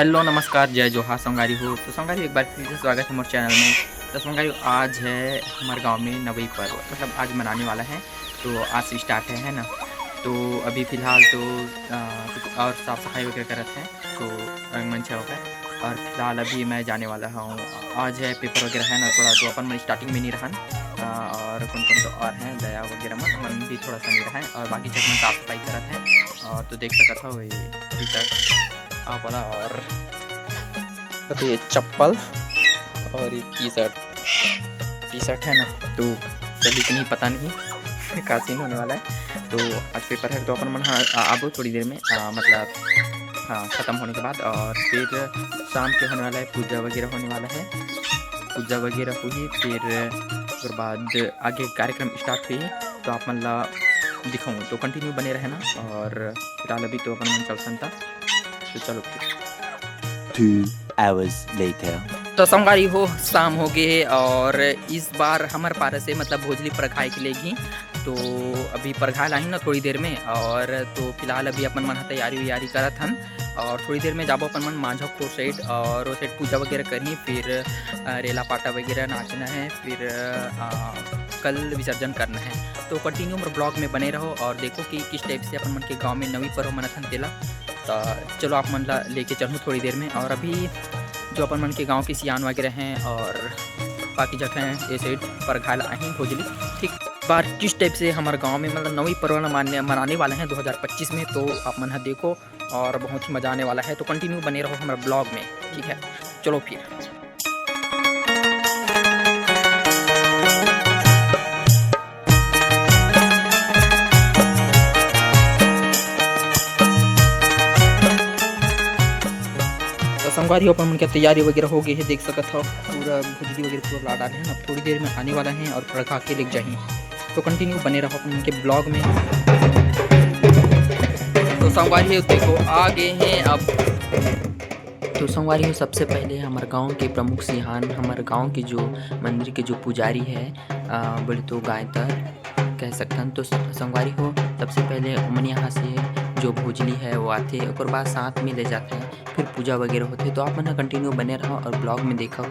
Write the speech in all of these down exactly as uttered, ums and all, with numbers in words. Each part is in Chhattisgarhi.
हेलो, नमस्कार, जय जोहार संगवारी हो। तो संगवारी, एक बार फिर से स्वागत है मोर चैनल में। तो संगवारी, आज है हमारे गांव में नवई पर्व, मतलब आज मनाने वाला है। तो आज से स्टार्ट है, है ना। तो अभी फिलहाल तो आ, कुछ और साफ सफाई वगैरह करत हैं, तो रंगमंच होकर। और फिलहाल अभी मैं जाने वाला हूँ, आज है पेपर वगैरह है ना थोड़ा, तो अपन मन स्टार्टिंग में नहीं रहन। आ, और कौन कौन तो और हैं, दया वगैरह मन, मन भी थोड़ा सा नहीं रहा है। और बाकी सब मन साफ सफाई करत हैं। और तो देख सकत हो, ये अभी तक आप वाला और तो ये चप्पल और ये टी शर्ट, टी शर्ट है ना, तो सभी को नहीं पता नहीं का सीन होने वाला है। तो आज पेपर है, तो अपन मन हाँ आ- आबो थोड़ी देर में, आ, मतलब हाँ, ख़त्म होने के बाद। और फिर शाम के होने वाला है, पूजा वगैरह होने वाला है, पूजा वगैरह हुई। फिर उसके बाद आगे कार्यक्रम स्टार्ट हुई, तो आप मन ला दिखाऊँ, तो कंटिन्यू बने रहना। और फिलहाल अभी तो अपन मन चल सकता, तो चलो फिर। Two hours later. तो संगवारी हो, शाम हो गए हे और इस बार हमर पारा से मतलब भोजली परघाए के लेगही। तो अभी परघाए लाही ना थोड़ी देर में, और तो फिलहाल अभी अपन मन ह तैयारी वैयारी करत हन। और थोड़ी देर में जाबो अपन मन मांझा खोर साइड, और वो साइड पूजा वगैरह करही, फिर अ, रेला पाटा वगैरह नाचना है, फिर अ, कल विसर्जन करना है। तो कंटिन्यू मोर ब्लॉग में बने रहो और देखो कि किस टाइप से अपन मन के गांव में नवी पर्व मनत हन तेला। तो चलो, आप मन ला लेके चलूँ थोड़ी देर में। और अभी जो अपन मन के गांव के सियान वगैरह हैं और बाकी जगह हैं, ये साइड परघाए ला आही भोजली। ठीक, बार किस टाइप से हमारे गांव में मतलब नवी पर्व ला मानने मनाने वाले हैं दो हज़ार पच्चीस में, तो आप मन ह देखो और बहुत ही मजा आने वाला है। तो कंटिन्यू बने रहो हमारे ब्लॉग में, ठीक है। चलो फिर। तो संगवारी हो, अपन मन के तैयारी वगैरह हो गई है, देख सकत हो पूरा भुजली वगैरह पूरा ला डाले हैं। अब थोड़ी देर में आने वाला है और परघा के लेके जाही, तो कंटिन्यू बने रहो अपन मन के ब्लॉग में। तो संगवारी हो, देखो आ गए हैं अब। तो संगवारी हो, सबसे पहले हमारे गांव के प्रमुख सियान, हमारे गांव के जो मंदिर के जो पुजारी है, अ, बोले तो गायतर कह सकथन। तो स-, संगवारी हो, सबसे पहले ओमन यहाँ से जो भोजली है वो आथे, ओकर बाद साथ में ले जाथे, फिर पूजा वगैरह होथे। तो आप मन ह कंटिन्यू बने रहो और ब्लॉग में देखो।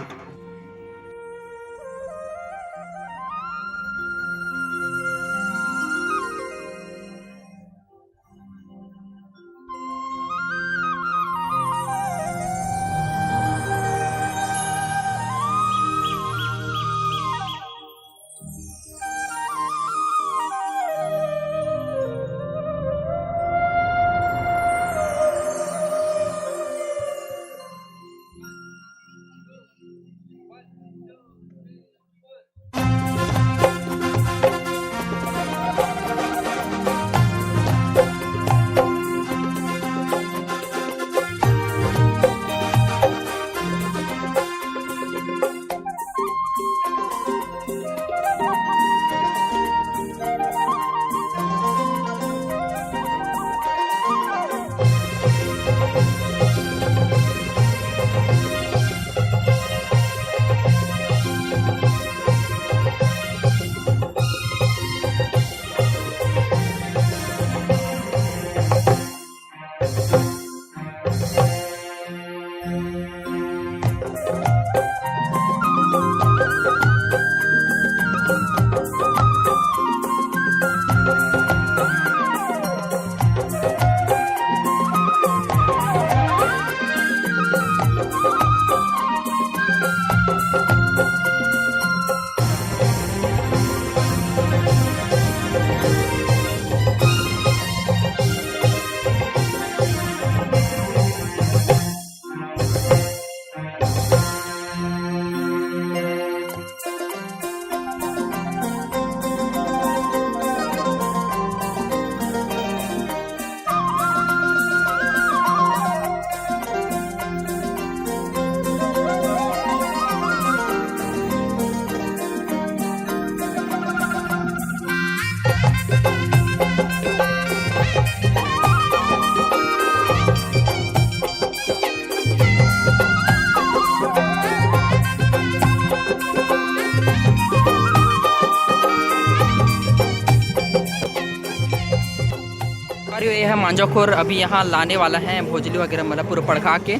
अरे, ये है मांझाखोर, अभी यहाँ लाने वाला है भोजली वगैरह, मतलब पूरा पड़खा के।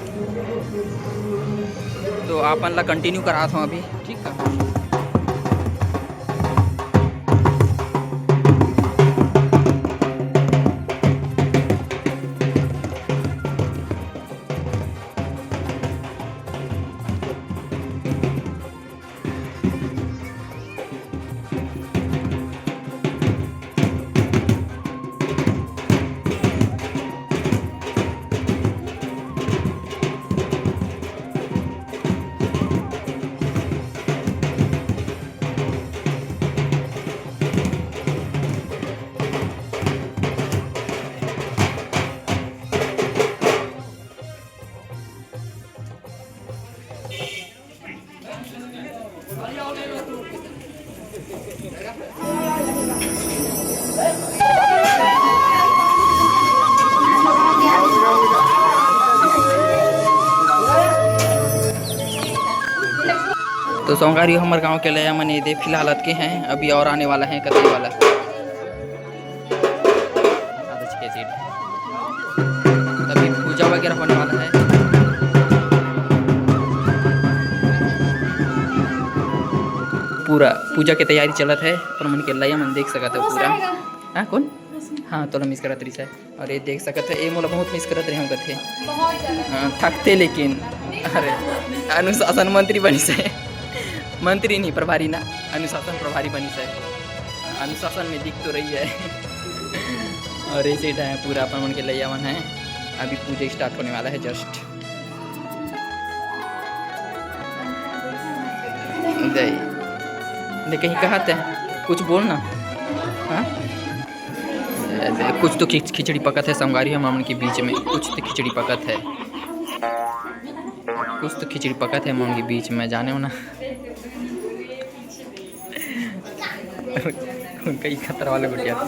तो अपन ला कंटिन्यू करात हूँ अभी, ठीक है। तो संगवारी हो, हमर गांव के लइया मन ये दे फिलहाल अतके हैं, अभी और आने वाला है कतई वाला। आधा छः सीट। अभी पूजा वगैरह होने वाला है। पूरा पूजा के तैयारी चलत है, अपन मन के लइया मन देख सकत हो पूरा। हाँ, कौन? हाँ, तोला मिस करत रहिस हे। और ये देख सकत हो, ये मोला बहुत मिस करत रहे हम कथे। बहुत ज्यादा। हाँ, थकते लेकिन। अरे, अनुशासन मंत्री बनिस हे। मंत्री नहीं, प्रभारी ना, अनुशासन प्रभारी बनिस हे। अनुशासन में दिख तो रही है। और ऐसे ही है पूरा अपन मन के लइया मन है। अभी पूजा स्टार्ट होने वाला है जस्ट। दे, दे कहीं कहा ते कुछ बोलना। हाँ, दे, कुछ तो खिच-, खिचड़ी पकत है संगवारी हो हमन के बीच में, कुछ तो खिचड़ी पकत है, कुछ तो खिचड़ी पकत है हमन के बीच में, जाने हो ना। उनका ही खतरा वाला गुटिया था।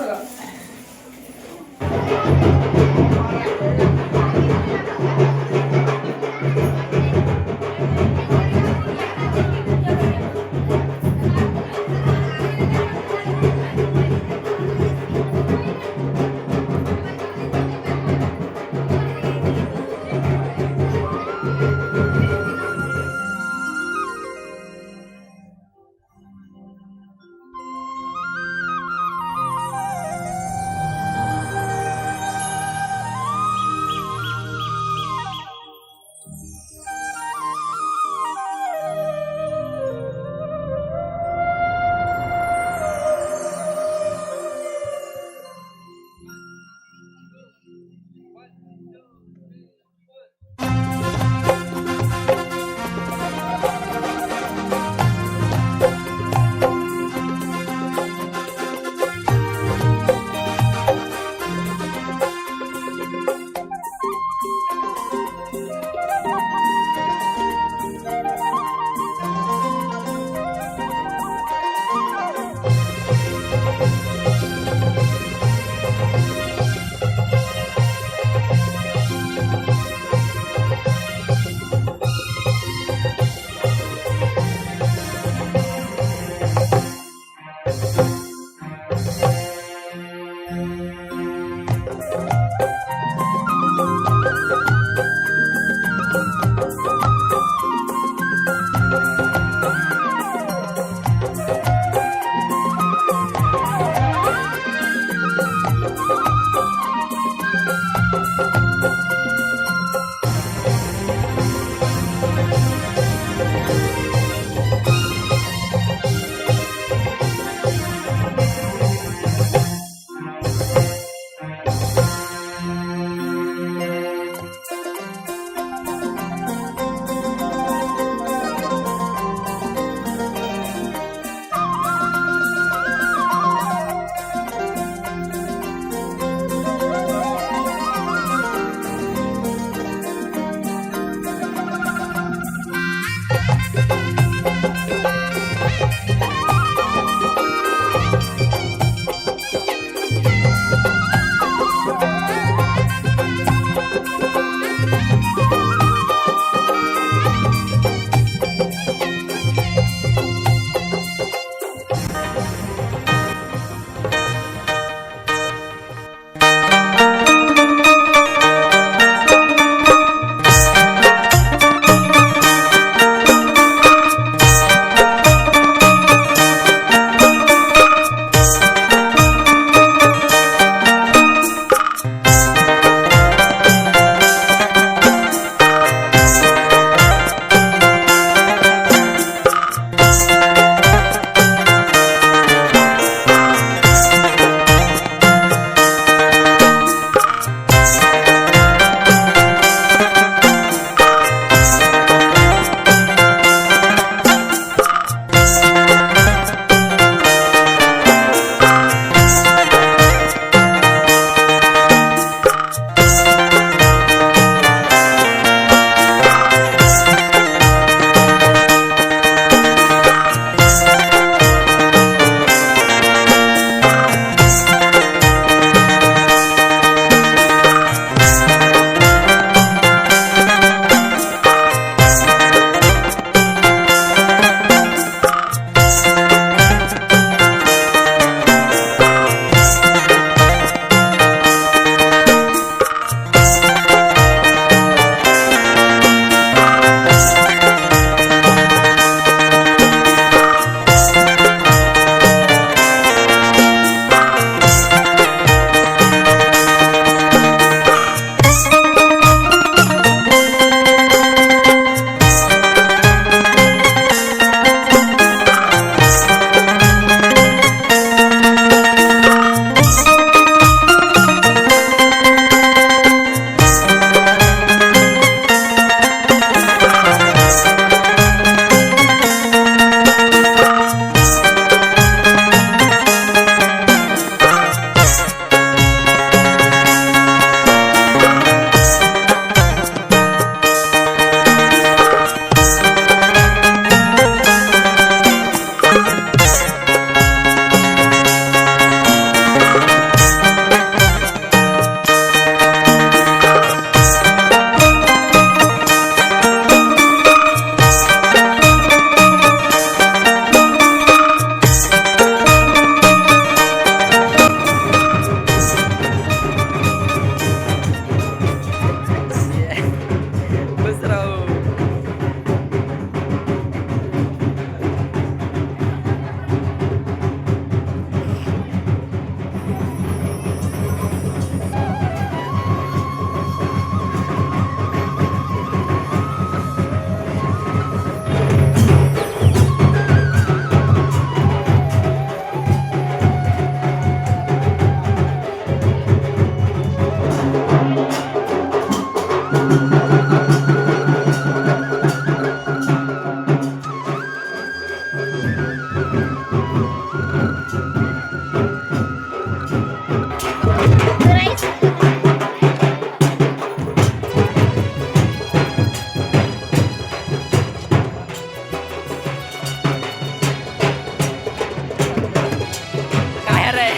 काय रे?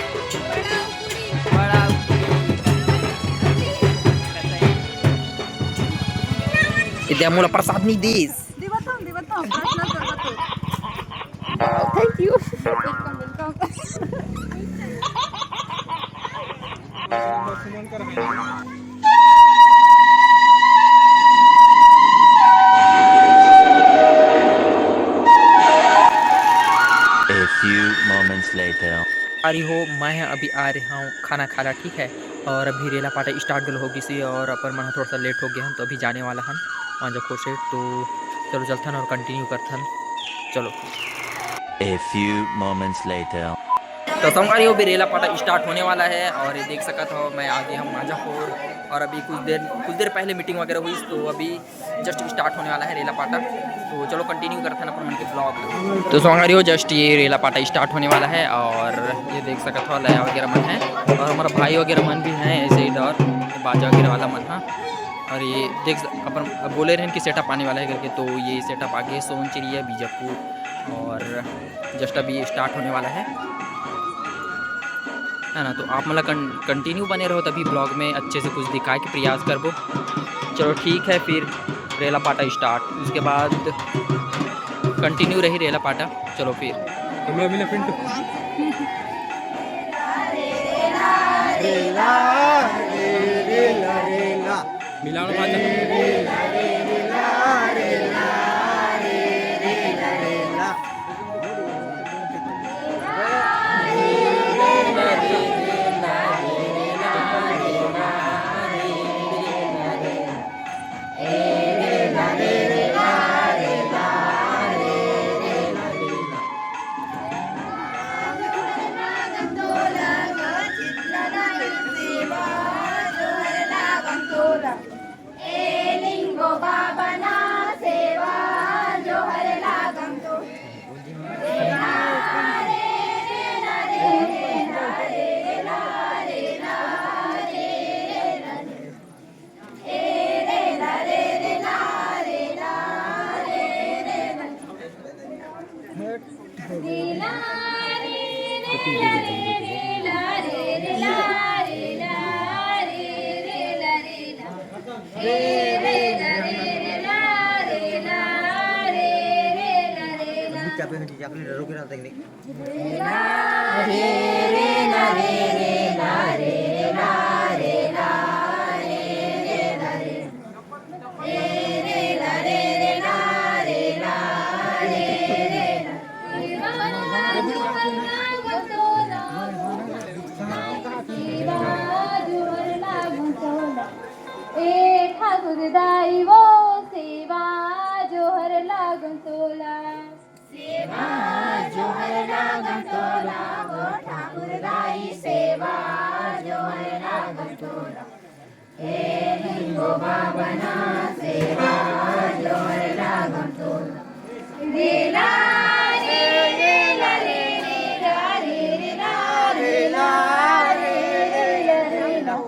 बड़ा इथे आम्हाला प्रसाद नाही देस. दिवतम, दिवतम. प्रश्न करतो. Thank you. Welcome, welcome. A few moments later. अरे हो, मैं अभी आ रहा हूँ खाना खाला, ठीक है. और अभी रेला पाटा start घलो हो गिस हे और अपन मन ह थोड़ा सा late हो गया हन, तो अभी जाने वाला हन मांझा खोर side. तो चलो चलथन और continue करथन. चलो. A few moments later. तो संगवारी हो, अभी रेला पाटा start होने वाला है और ये देख सकत हो, मैं आ गया हूँ मांझा खोर. और अभी कुछ देर, कुछ देर पहले meeting वगैरह हुई, तो अभी just start होने वाला है रेला पाटा. तो चलो continue करथन अपन मन के vlog. तो संगवारी हो, just ये रेला पाटा start होने वाला है और ये देख सकत हो लया वगैरह मन है और हमारा भाई वगैरह मन भी है ऐसे इधर, बाजा वगैरह वाला मन है. और ये देख स-, अपन बोले रहन कि setup आने वाला है करके, तो ये setup आगे सोन चिड़िया बीजापुर और just अभी start होने वाला है, है ना. तो आप मन ला कं-, continue बने रहो, तभी vlog में अच्छे से कुछ दिखाए के प्रयास करबो. चलो ठीक है, फिर रेला पाटा start, उसके बाद continue रही रेला पाटा. चलो फिर. मिलाओ ना बाजा. ए ठाकुर दाई वो सेवा जोहर लागन तोला। सेवा जोहर लागन तोला, ओ ठाकुर दाई सेवा जोहर लागन तोला। हे लिंगो बाबा ना सेवा जोहर लागन तोला। रेला रे रेला रे रेला रे रेला रेला रे रेला रे रेला।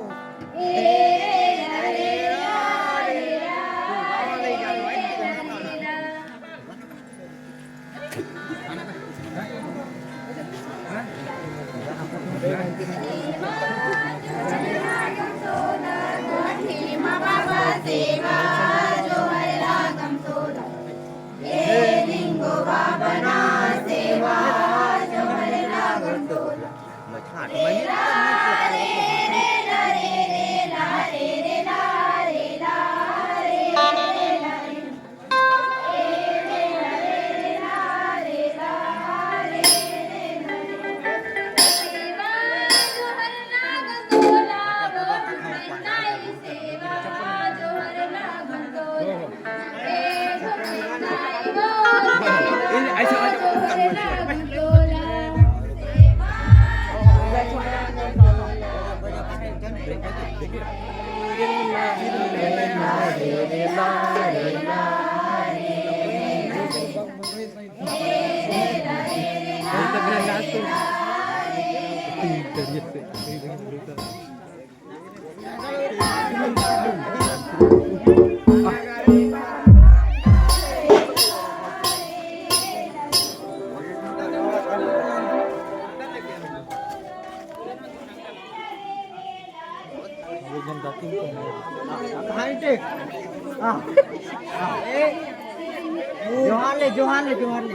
जोहार ले, जोहार ले, जोहार ले।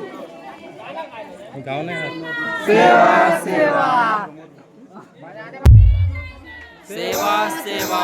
गाँव ने सेवा, सेवा। सेवा, सेवा।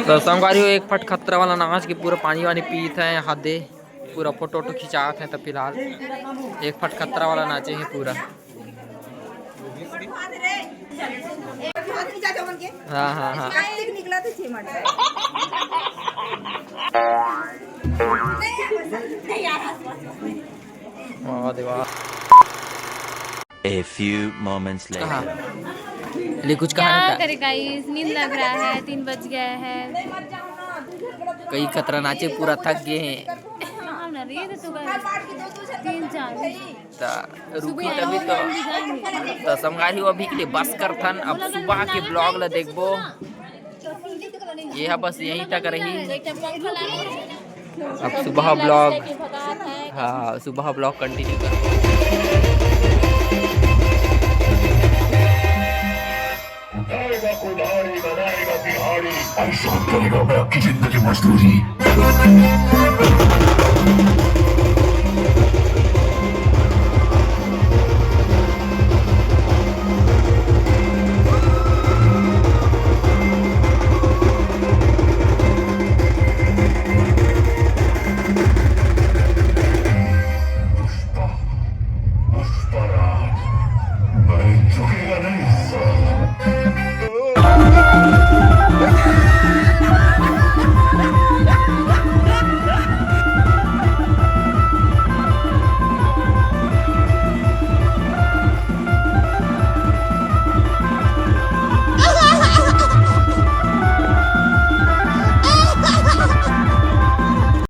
तो संगवारी हो, एक फट खतरा वाला नाच के पूरा पानी वानी पीत हे, हदे पूरा फोटो वोटो खिंचात हे। तो फिलहाल एक फट खतरा वाला नाचे हे पूरा। हाँ, हाँ, हाँ। वाह दे वाह। A few moments later. कहा? ले कुछ कहा ना क्या था? करे गाइस, नींद लग रहा है, तीन बज गया है। कई खतरा नाचे पूरा थक गए हैं। हाँ ना रे, तो सुबह तीन चार। त रुकी तभी तो। त संगवारी हो, अभी के लिए बस करथन, अब सुबह के vlog ला देखबो। ये हा बस यहीं तक रही। अब सुबह vlog, हाँ, सुबह vlog continue कर। उठाएगा कुल्हाड़ी, बनाएगा दिहाड़ी। परेशान करेगा मैं आपकी जिंदगी मजदूरी।